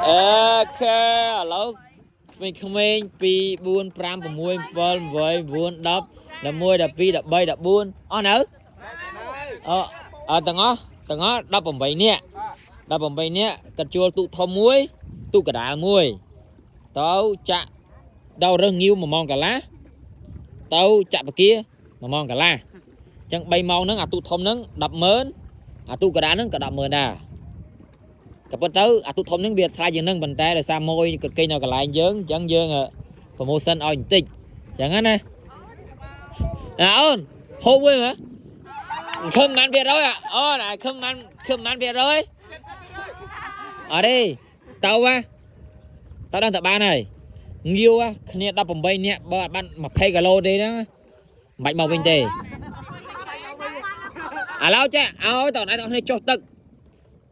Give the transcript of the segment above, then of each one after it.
OK ឥឡូវក្មេងៗ2 4 5 6 7 8 9 10 11 12 13 14អស់នៅអអទាំងអស់ទាំងអស់18នាក់18នាក់គាត់ជួលទូកធំមួយទូកកដាលមួយទៅចាក់ដល់រើសងាវ1ម៉ោងកន្លះទៅចាក់បកា1ម៉ោងកន្លះអញ្ចឹង3ម៉ោងហ្នឹងអាទូកធំហ្នឹង100000អាទូកកដាលហ្នឹងក៏100000ដែរក៏ប៉ុន្តែអាទូកធំហ្នឹងវាថ្លៃជាងហ្នឹងប៉ុន្តែដោយសារមួយគាត់គេងនៅកន្លែងយើងអញ្ចឹងយើង promotion ឲ្យបន្តិចអញ្ចឹងណាណាអូនហូបមួយមើលខឹមបានភាគរយអូនអាខឹមបានខឹមបានភាគរយអត់ទេទៅហ៎តើដឹងតែបានហើយងាវគ្នា18នាក់បើអត់បាន20គីឡូទេហ្នឹងមិនបាច់មកវិញទេឥឡូវចេះឲ្យតើអ្នកទាំងគ្នាចុះទឹក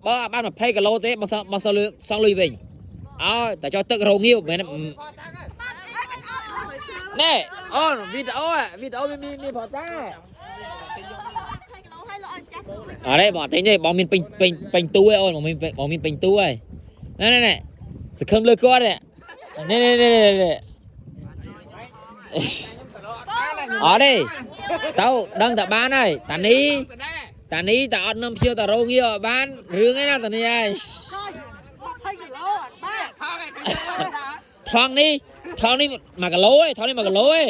បើអត់បាន20គីឡូទេបងសបងសលុយសងលុយវិញឲ្យតែចុះទឹករងងាវមិនមែនណែអូនវីដេអូវីដេអូមានមានផតាអរេបងអត់ទិញទេបងមានពេញពេញពេញទូឯអូនបងមានបងមានពេញទូហើយណែណែណែសង្ឃឹមលើគាត់នេះនេះនេះនេះអត់ទេទៅដឹងតែបានហើយតានីតានីតែអត់នឹមជឿតារោងាអត់បានរឿងឯណាតានីហើយ 20គីឡូអត់បាន ថងនេះថងនេះ1គីឡូឯងថងនេះ1គីឡូឯង